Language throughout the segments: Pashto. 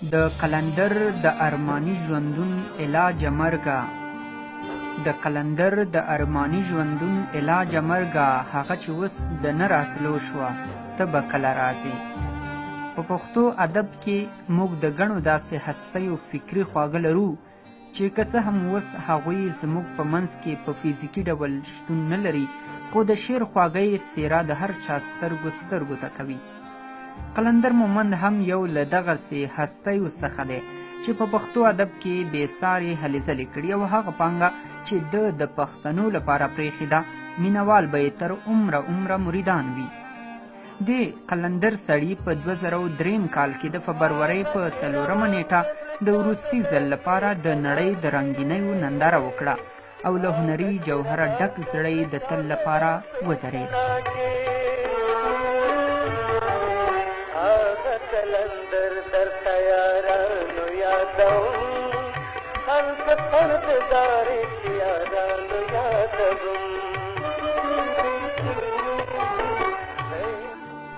د قلندر د ارماني ژوندون علاجه مرګه، د قلندر د ارماني ژوندون علاجه مرګه، هغه چې اوس د نه راتلو شوه، ته به کله راځې؟ په پښتو ادب کې موږ د ګڼو داسې هستیو فکري خواږه لرو چې که څه هم اوس هغوی زموږ په منځ کې په فزیکي ډول شتون نه لري، خو د شعر خواږه یې څېره د هر چا سترګو سترګو ته کوي. قلندر مومند هم یو له دغسې هستیو څخه دی چې په پښتو ادب کې بې سارې هلې ځلې کړي او هغه پانګه چې ده د پښتنو لپاره پرېښې ده، مینهوال به یې تر عمره عمره مریدان وي. دې قلندر سړي په 2003 کال کې د فبرورۍ په 4مه نېټه د وروستي ځل لپاره د نړۍ د رنګینیو ننداره وکړه او له هنري جوهره ډک زړه یې د تل لپاره ودرېد. هغه قلندر درته یارانو یادوم، هر سفر د دارې چې یارانو یادوم.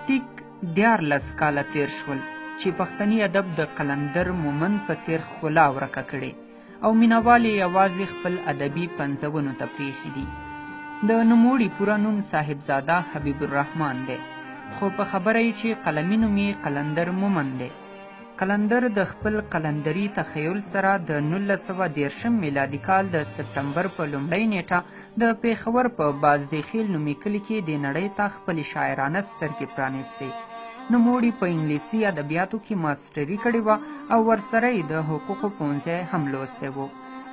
ټیک 13 کاله تېر شول چې پښتني ادب د قلندر مومند په څېر ښکلا ورکه کړې او مینهوال یې یوازې خپل ادبي پنځونو ته پرېښي دي. د نوموړي پوره نوم صاحبزاده حبیب الرحمن دی، خو په خبره یې چې قلمي نوم یې قلندر مومند دی. قلندر د خپل قلندري تخیل سره د 1930 میلادي کال د سپټمبر په لومړۍ نېټه د پېښور په بازدیخیل نومي کلي کې دې نړۍ ته خپلې شاعرانه سترګې پرانیستې. نوموړي په انګلیسي ادبیاتو کې ماسټري کړې وه او ورسره یې د حقوقو پوهنځی هم لوستی و.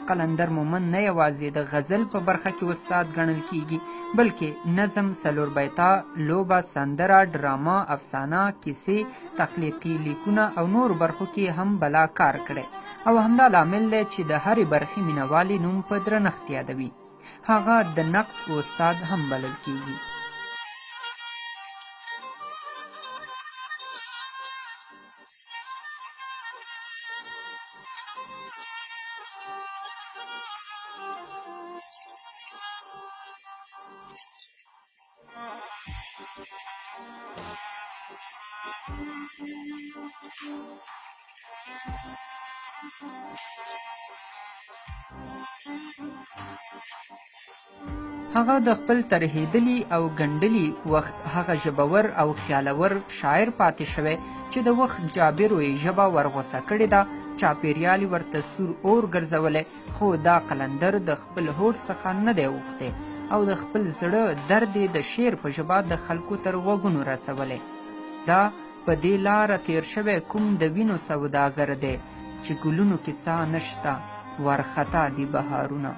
قلندر مومند نه یوازې د غزل په برخه کې استاد ګڼل کیږي، بلکې نظم، څلور بیته، لوبه، سندره، ډرامه، افسانه، کیسې، تخلیقي لیکونه او نورو برخو کې هم بلا کار کړی او همدا لامل دی چې د هرې برخې مینهوال یې نوم په درنښت یادوي. هغه د نقد استاد هم بلل کیږي. هغه د خپل ترهېدلي او ګنډلي وخت هغه ژبور او خیالور شاعر پاتې شوی چې د وخت جابرو یې ژبه ورغوڅه کړې ده، چاپېریال یې ورته سور اور ګرځولی، خو دا قلندر د خپل هوډ څخه نه دی اوښتی او د خپل زړه درد یې د شعر په ژبه د خلکو تر غوږونو رسولی. دا په دې لاره تېر شوی کوم د وینو سوداګر دی چې ګلونو کې ساه نشته، وارخطا دي بهارونه.